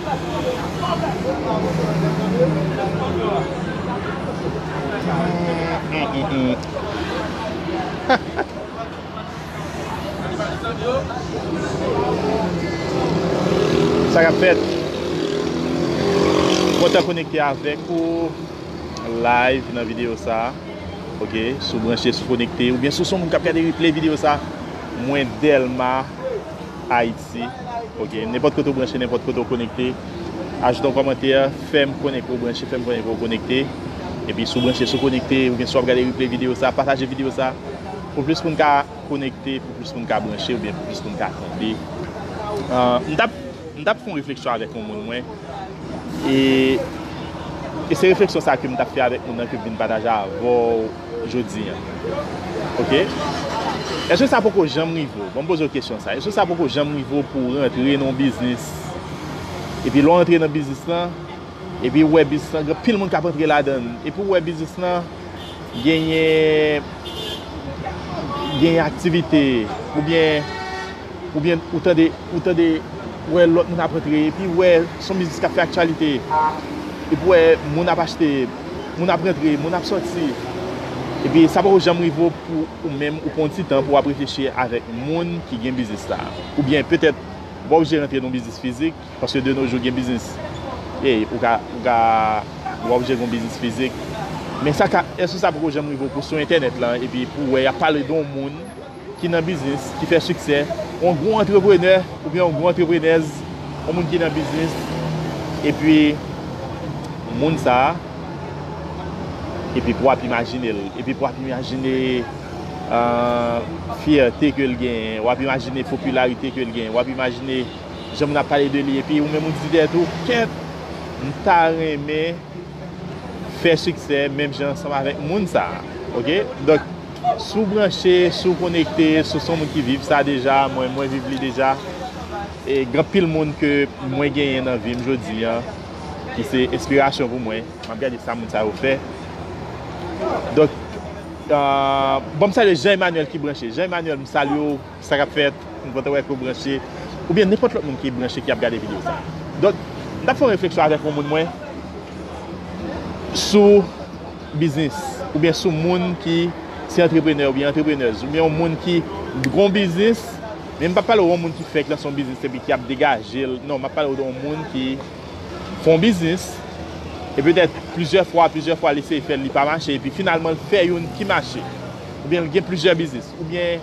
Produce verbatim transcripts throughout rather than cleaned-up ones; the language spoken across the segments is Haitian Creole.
Sa k ap fèt? Kontan konekte avèk ou live nan videyo sa a. Ok, si w branche, si w konekte, oubyen si w se yon moun k ap gade replay videyo sa a, mwen Delma Ayiti. Ok, nenpòt kote w branche, nenpòt kote w konekte, ajoute yon kòmantè, fè m konnen ke w branche, fè m konnen ke w konekte. Epi si w branche, si w konekte, oubyen si w ap gade replay videyo sa a, pataje videyo sa a pou plis moun ka konekte, pou plis moun ka branche, oubyen pou plis moun ka tande. Ah, m t ap, m t ap fè yon refleksyon avèk yon moun mwen. E, e se refleksyon sa ke m t ap fè avèk moun nan ke m vin pataje avè w jodi a. Ok? Èske sa poko janm rive w? Ban m poze w kesyon sa. Èske sa poko janm rive w pou w rantre nan yon biznis? Epi lè w rantre nan biznis lan, epi w wè biznis lan, gen anpil moun k ap rantre ladan l. Epi w wè biznis lan, genyen, genyen aktivite, oubyen, oubyen ou tande, ou tande, wè lòt moun ap rantre, epi wè se yon biznis k ap fè aktyalite, epi wè moun ap achte, moun ap rantre, moun ap sòti, epi sa poko janm rive w pou ou menm, ou pran yon ti tan pou w ap reflechi avèk moun ki gen biznis la, oubyen petèt w pa oblije rantre nan yon biznis fizik, paske de nos jours gen biznis, e, ou ka, ou ka, ou pa oblije gen yon biznis fizik. Men sa ka, èske sa poko janm rive w pou sou entènèt lan, epi pou w wè y ap pale de yon moun ki nan biznis, ki fè siksè, yon gwo antreprenè, oubyen yon gwo antreprenèz, yon moun ki nan biznis, epi moun sa a, epi pou w ap imajine l, epi pou w ap imajine, ah, fyète ke l genyen, w ap imajine popilarite ke l genyen, w ap imajine jan moun ap pale de li, epi ou menm ou di tèt ou, kèt, m ta renmen fè siksè menm jan ansanm avèk moun sa a. Ok? Donk, si w branche, si w konekte, si w se yon moun ki viv sa deja, mwen, mwen viv li deja. E gen anpil moun ke mwen genyen nan vi m jodi a, ki se enspirasyon pou mwen. M ap gade sa moun sa yo fè. Donk, ah, bon, m salye Jean Emmanuel ki branche. Jean Emmanuel, m salye w. Sa k ap fèt, m kontan wè ke w branche, oubyen nenpòt lòt moun ki branche, ki ap gade videyo sa. Donk, m t ap fè yon refleksyon avèk yon moun mwen sou biznis, oubyen sou moun ki se antreprenè oubyen antreprenèz, oubyen yon moun ki gon biznis, men m p ap pale w yon moun ki fèk lanse yon biznis epi ki ap degaje l. Non, m ap pale w de yon moun ki fè yon biznis, e petèt plizyè fwa, plizyè fwa l eseye fè l, li pa mache, epi finalman l fè youn ki mache, oubyen l gen plizyè biznis, oubyen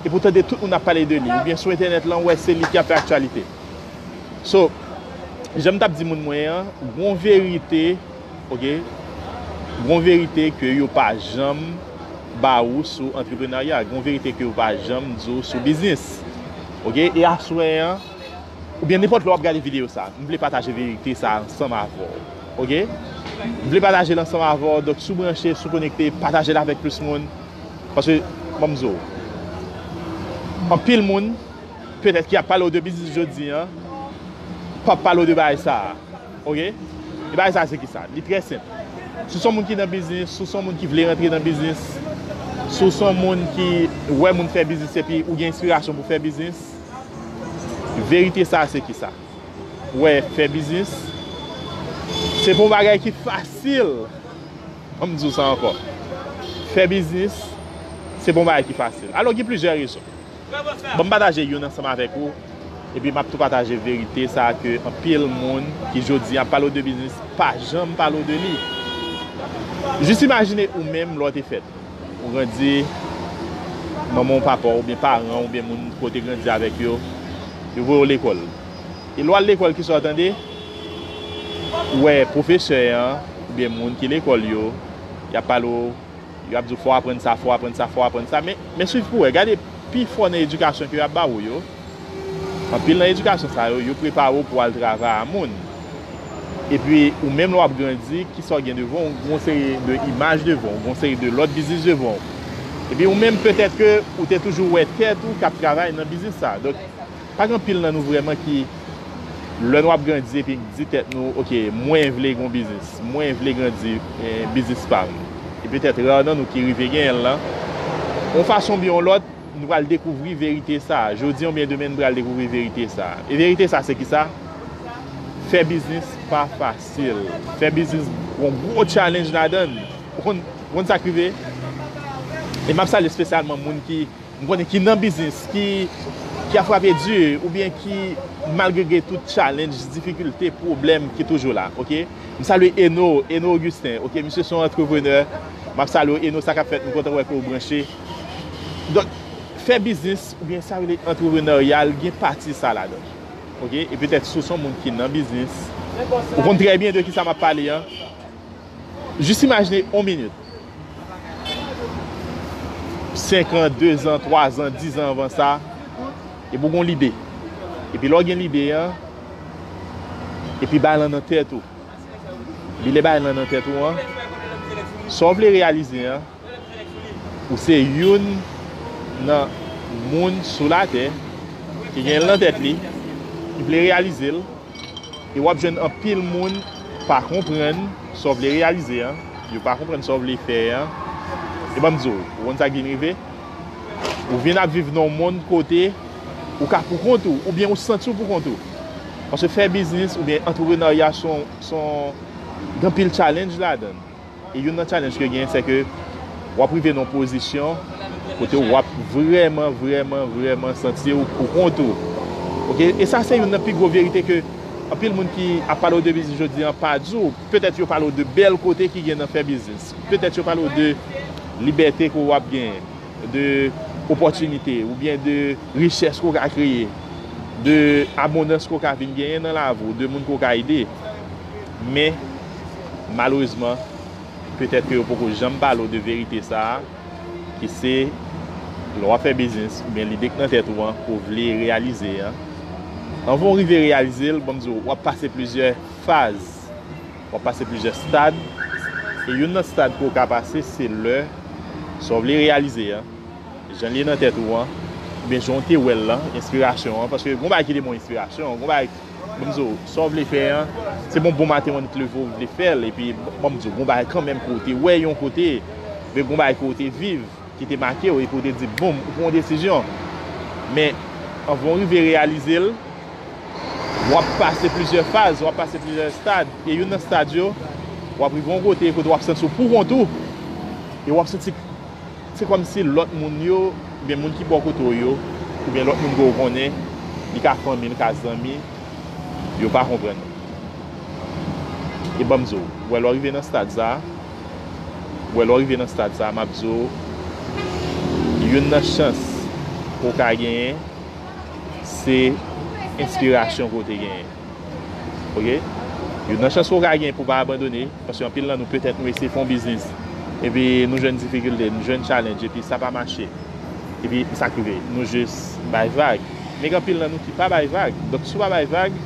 epi w tande tout moun ap pale de li, oubyen sou entènèt lan, w wè se li ki ap fè aktyalite. So, jan m t ap di moun mwen an, gon verite, ok, gon verite ke yo pa janm ba ou sou antreprenarya, gon verite ke yo pa janm di w sou biznis. Ok, e aswè an, oubyen nenpòt lè w ap gade videyo sa, m vle pataje verite sa ansanm avè w. Ok? M vle pataje l ansanm avè w, donk si w branche, si w konekte, pataje l avèk plis moun. Paske, ban m di w, anpil moun, petèt ki ap pale w de biznis jodi a, p ap pale w de bagay sa a. Ok? E bagay sa a se kisa? Li trè senp. Si w se yon moun ki nan biznis, si w se yon moun ki vle rantre nan biznis, si w se yon moun ki wè moun fè biznis epi ou gen enspirasyon pou fè biznis, verite sa a se kisa? Ou wè, fè biznis, se pa yon bagay ki fasil. Ban m di w sa ankò. Fè biznis, se pa yon bagay ki fasil. Alò, gen plizyè rezon. Ban m pataje youn ansanm avèk ou, epi m ap tou pataje verite sa a ke anpil moun ki jodi a ap pale w de biznis, pa janm pale w de li. Jis imajine ou menm lè w te fèt. Ou grandi, manman w, papa w, oubyen paran w, oubyen moun ke w te grandi avèk yo, yo voye w lekòl. E lè w al lekòl, kisa w tande? Ou wè pwofesè an, oubyen moun ki lekòl yo, y ap pale w, y ap di w, fò w aprann sa, fò w aprann sa, fò w aprann sa. Men, men swiv pou w wè, gade pifò nan edikasyon ke y ap ba ou yo, anpil nan edikasyon sa yo, yo prepare w pou w al travay a moun. Epi, ou menm lè w ap grandi, kisa w gen devan w? Ou gen yon seri de imaj devan w, ou gen yon seri de lòt biznis devan w. Epi, ou menm, petèt ke ou te toujou wè tèt ou k ap travay nan biznis sa. Donk, pa gen anpil nan nou vrèman ki, lè nou ap grandi, epi di tèt nou, ok, mwen vle gen yon biznis, mwen vle grandi, eh, biznis pa m. E petèt ra nan nou ki rive genyen l lan. Yon fason oubyen yon lòt, nou pral dekouvri verite sa a. Jodi a oubyen demen, nou pral dekouvri verite sa a. E verite sa a, se kisa? Fè biznis pa fasil. Fè biznis gon gwo challenge ladan l. Ou konn, ou konn sa k rive? E m ap salye espesyalman moun ki, m konnen ki nan biznis, ki, ki ap frape di, oubyen ki, malgre gen tout challenge, difikilte, pwoblèm ki toujou la, oke? M salye Eno, Eno Augustin, oke? Misye se yon antreprenè. M ap salye w, Eno, sa k ap fèt, m kontan wè ke w branche. Donk, fè biznis, oubyen sa rele antrepreneryal, gen pati sa ladan. Oke? E petèt si w se yon moun ki nan biznis, ou konn trè byen de ki sa m ap pale an. Jis imajine yon minit. Senk an, de zan, twa zan, diz an anvan sa, epi w gen yon lide. Epi lè w gen lide an, epi bagay lan nan tèt ou. Epi lè bagay lan nan tèt ou an, sa w vle reyalize an, ou se youn nan moun sou latè ki gen l nan tèt li, ki vle reyalize l, e w ap jwenn anpil moun pa konprann sa w vle reyalize an, yo pa konprann sa w vle fè an. E ban m di w, ou konn sa k vin rive? Ou vin ap viv nan yon monn kote ou ka poukont ou, oubyen ou santi w poukont ou. Paske fè biznis oubyen antreprenarya se yon, se yon, gen anpil challenge ladan l. E youn nan challenge ke gen, se ke w ap rive nan yon pozisyon kote w ap vrèman, vrèman, vrèman santi w poukont ou. Oke? E sa se youn nan pi gwo verite ke anpil moun ki ap pale w de biznis jodi an pa di w. Petèt yo pale w de bèl kote ki gen nan fè biznis. Petèt yo pale w de libète ke w ap genyen, de opòtinite oubyen de richès ke w ka kreye, de abondans ke w ka vin genyen nan lavi w, de moun ke w ka ede. Men, malerezman, petèt ke yo poko janm pale w de verite sa a, ki se, lè w ap fè biznis, oubyen lide k nan tèt ou an, ke w vle reyalize an. Anvan w rive reyalize l, ban m di w, w ap pase plizyè faz. W ap pase plizyè stad. E youn nan stad ke w ka pase, se lè sa w vle reyalize an, jan l ye nan tèt ou an, oubyen jan w te wè l lan, enspirasyon an. Paske gon bagay ki te bon enspirasyon, gon bagay, ban m di w, sa w vle fè an, se bon, bon maten w annik leve w vle fè l, epi ban m di w, gon bagay kanmenm ke w te wè yon kote, oubyen gon bagay ke w te viv, ki te make w, epi w te di, boum, ou pran yon desizyon. Men, anvan w rive reyalize l, w ap pase plizyè faz, w ap pase plizyè stad. E youn nan stad yo, w ap rive yon kote kote w ap santi w poukont ou. E w ap santi se kòmsi lòt moun yo, oubyen moun ki bò kote w yo, oubyen lòt moun ke w konnen, li ka fanmi, li ka zanmi, yo pa konprann ou. E ban m di w, w wè lè w rive nan stad sa a, w wè lè w rive nan stad sa a, m ap di w, youn nan chans ke w ka genyen, se enspirasyon ke w te genyen. Oke? Youn nan chans ke w ka genyen pou w pa abandone, paske anpil nan nou, petèt, nou eseye fè yon biznis, epi nou jwenn difikilte, nou jwenn challenge, epi sa pa mache. Epi sa k rive, nou jis bay vag. Men gen anpil nan nou ki pa bay vag. Donk, si w pa bay vag,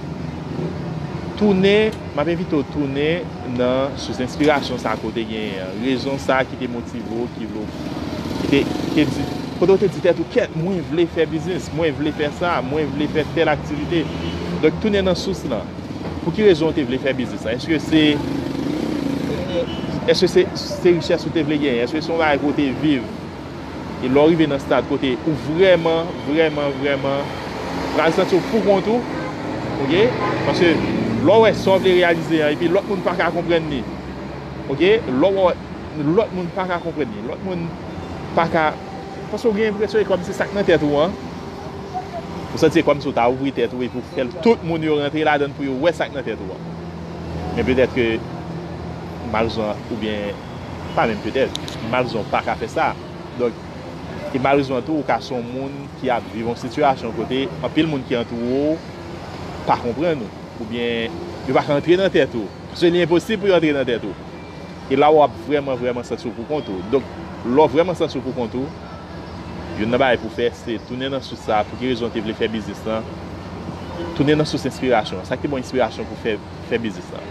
tounen, m ap envite w tounen nan sous enspirasyon sa ke w te genyen an. Rezon sa ki te motive w, ki vle w, ki te, ki te di, kote w te di tèt ou, kèt, mwen vle fè biznis, mwen vle fè sa, mwen vle fè tèl aktivite. Donk, tounen nan sous lan. Pou ki rezon w te vle fè biznis lan? Èske se, èske se, se richès ou te vle genyen? Èske se yon bagay ke w te viv? E lè w rive nan stad kote ou vrèman, vrèman, vrèman pral santi w poukont ou, oke? Paske lè w wè sa w vle reyalize an, epi lòt moun pa ka konprann li, oke? Lè w wè lòt moun pa ka konprann li, lòt moun pa ka, paske w gen enpresyon e kòmsi sa k nan tèt ou an, ou santi e kòmsi w ta ouvri tèt ou epi w fè l, tout moun yo rantre ladan l pou yo wè sa k nan tèt ou an. Men petèt ke malzwen, oubyen pa menm petèt, malzwen w pa ka fè sa. Donk, e malerezman tou, ou ka se yon moun ki ap viv yon sitiyasyon kote anpil moun ki antoure w pa konprann ou, oubyen yo pa ka antre nan tèt ou. Paske li enposib pou yo antre nan tèt ou. E la w ap vrèman, vrèman santi w poukont ou. Donk, lè w vrèman santi w poukont ou, youn nan bagay pou w fè, se tounen nan sous sa a. Pou ki rezon w te vle fè biznis lan? Tounen nan sous enspirasyon an. Sa ki te ba w enspirasyon pou fè, fè biznis lan?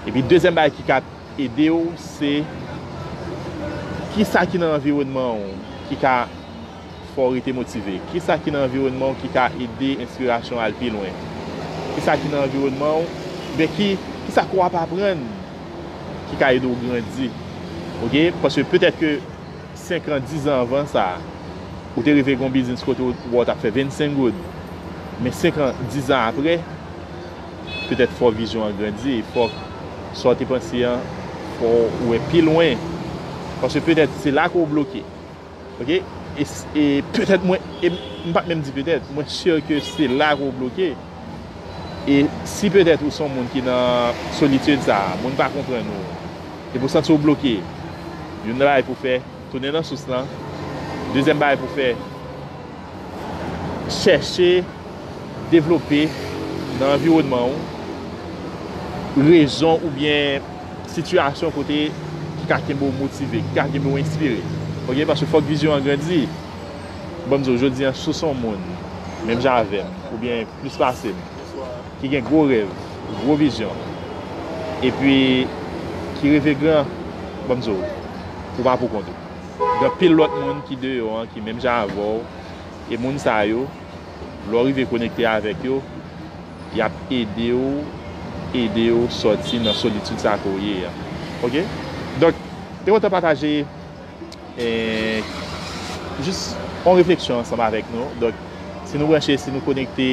Epi dezyèm bagay ki ka ede w, se kisa ki nan anviwònman w ki ka fè w rete motive? Kisa ki nan anviwònman w ki ka ede enspirasyon w al pi lwen? Kisa ki nan anviwònman w, oubyen ki, kisa ke w ap aprann ki ka ede w grandi? Oke? Paske petèt ke senk an, diz an anvan sa, ou te rive gen yon biznis kote w, w t ap fè vennsenk goud. Men senk an, diz an apre, Petèt fò vizyon an grandi, fò sa w te panse an, fò w wè pi lwen. Paske petèt se la ke w bloke. Ok? E, s- e petèt mwen, e m pa t menm di petèt, mwen si ke se la ke w bloke. E si petèt ou se yon moun ki nan solitid sa a, moun pa konprann ou, epi w santi w bloke, youn nan bagay pou w fè, tounen nan sous lan. Dezyèm bagay pou w fè, chèche devlope nan anviwònman w rezon oubyen sitiyasyon kote ki ka kenbe w motive, ki ka kenbe w enspire. Ok? Paske fòk vizyon an grandi. Ban m di w, jodi an, si w se yon moun, menm jan avè m, oubyen plis pase m, ki gen gwo rèv, gwo vizyon, epi ki reve gran, ban m di w, ou pa pou kont ou. Gen anpil lòt moun ki deyò an, ki menm jan avè w, e moun sa yo, lè w rive konekte avèk yo, y ap ede w, ede w sòti nan solitid sa ke w ye an. Ok? Donk, te kontan pataje, e, jis yon refleksyon ansanm avèk nou. Donk, si nou branche, si nou konekte,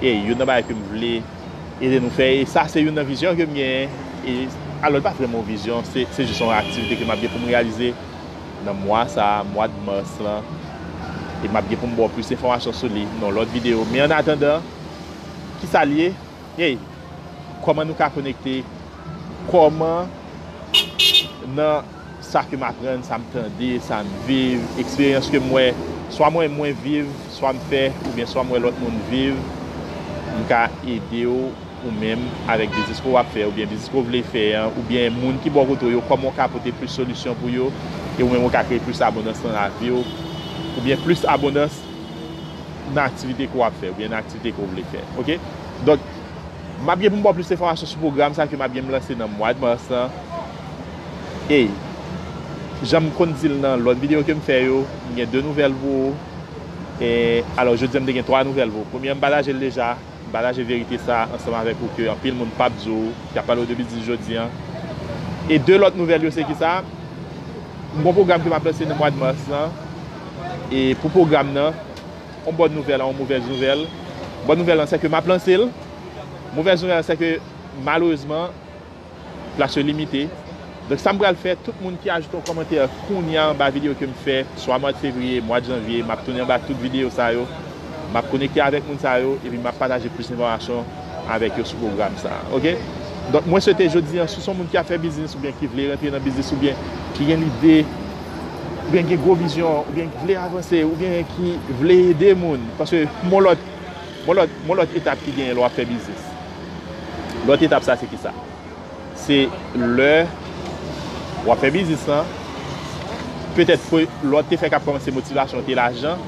e youn nan bagay ke m vle ede nou fè, e sa se youn nan vizyon ke m genyen, e alò l pa vrèman yon vizyon, se, se jis yon aktivite ke m ap gen pou m reyalize nan mwa sa a, mwa de mas lan, e m ap gen pou m ba w plis enfòmasyon sou li nan yon lòt videyo. Men annatandan, kisa l ye? Hey, kòman nou ka konekte? Kòman nan sa ke m aprann, sa m tande, sa m viv, eksperyans ke m wè, swa mwen, mwen viv, swa m fè, oubyen swa m wè lòt moun viv, m ka ede w ou menm avèk biznis ke w ap fè, oubyen biznis ke w vle fè an, oubyen moun ki bò kote w yo, kòman w ka pote plis solisyon pou yo, e ou menm ou ka kreye plis abondans nan lavi w, oubyen plis abondans nan aktivite ke w ap fè, oubyen nan aktivite ke w vle fè. Ok? Donk, m ap gen pou m ba w plis enfòmasyon sou pwogram sa ke m ap gen m lanse nan mwa de mas lan. E, jan m konn di l nan lòt videyo ke m fè yo, m gen de nouvèl pou ou. E, alò, jodi an, m te gen twa nouvèl pou ou. Premye an, m pataje l deja. M pataje verite sa ansanm avèk ou ke anpil moun p ap di w, k ap pale w de biznis jodi an. E de lòt nouvèl yo se kisa? M gon pwogram ke m ap lanse nan mwa de mas lan. E pou pwogram nan, yon bòn nouvèl ak yon movèz nouvèl. Bòn nouvèl lan se ke m ap lanse l. Movèz nouvèl lan se ke malerezman, plas yo limite. Donk sa m pral fè, tout moun ki ajoute yon kòmantè kounye a anba videyo ke m fè, swa mwa de fevriye, mwa de janvye, m ap tounen anba tout videyo sa yo. M ap konekte avèk moun sa yo, epi m ap pataje plis enfòmasyon avèk yo sou pwogram sa a. Ok? Donk mwen swete jodi an, si w se yon moun ki ap fè biznis oubyen ki vle rantre nan biznis oubyen ki gen lide, oubyen gen gwo vizyon, oubyen ki vle avanse, oubyen ki vle ede moun. Paske m gon lòt, m gon lòt, m gon lòt etap ki genyen lè w ap fè biznis. Lòt etap sa se kisa? Se lè w ap fè biznis lan, petèt pou lè w te fèk ap kòmanse motivasyon te lajan,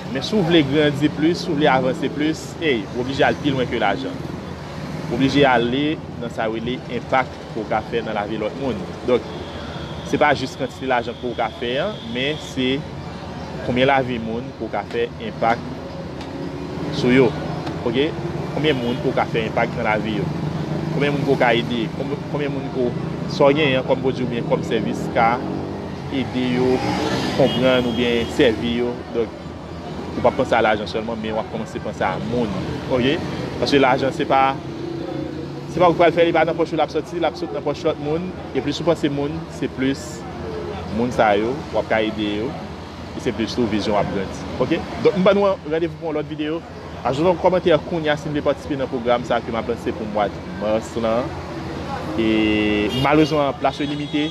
men si w vle grandi plis, si w vle avanse plis, ey, w oblije al pi lwen ke lajan. W oblije ale nan sa yo rele enpak ke w ka fè nan lavi lòt moun. Donk, se pa jis kantite lajan ke w ka fè an, men se konbyen lavi moun ke w ka fè enpak sou yo. Ok? Konbyen moun ke w ka fè enpak nan lavi yo? Konbyen moun ke w ka ede? Konb- Konbyen moun ke w, sa w genyen an kòm pwodui oubyen kòm sèvis ka ede yo konprann oubyen sèvi yo? Donk, ou p ap panse a lajan sèlman, men w ap kòmanse panse a moun. Ok? Paske lajan, se pa, se pa ou k pral fè, li pa nan pòch ou l ap soti, l ap sot nan pòch lòt moun. E plis ou panse moun, se plis moun sa yo, w ap ka ede yo. E se plis tou vizyon w ap grandi. Ok? Donk, m ban nou randevou pou yon lòt videyo. Ajoute yon kòmantè kounye a si n vle patisipe nan pwogram sa a ke m ap lanse pou mwa mas lan. E malerezman, plas yo limite.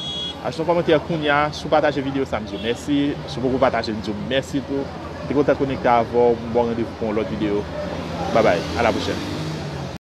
Ajoute yon kòmantè kounye a, si w pataje videyo sa, m di w mèsi. Si w poko pataje, m di w mèsi tou. M te kontan konekte avè w, m ba w randevou pou yon lòt videyo. Babay, a la pwochèn.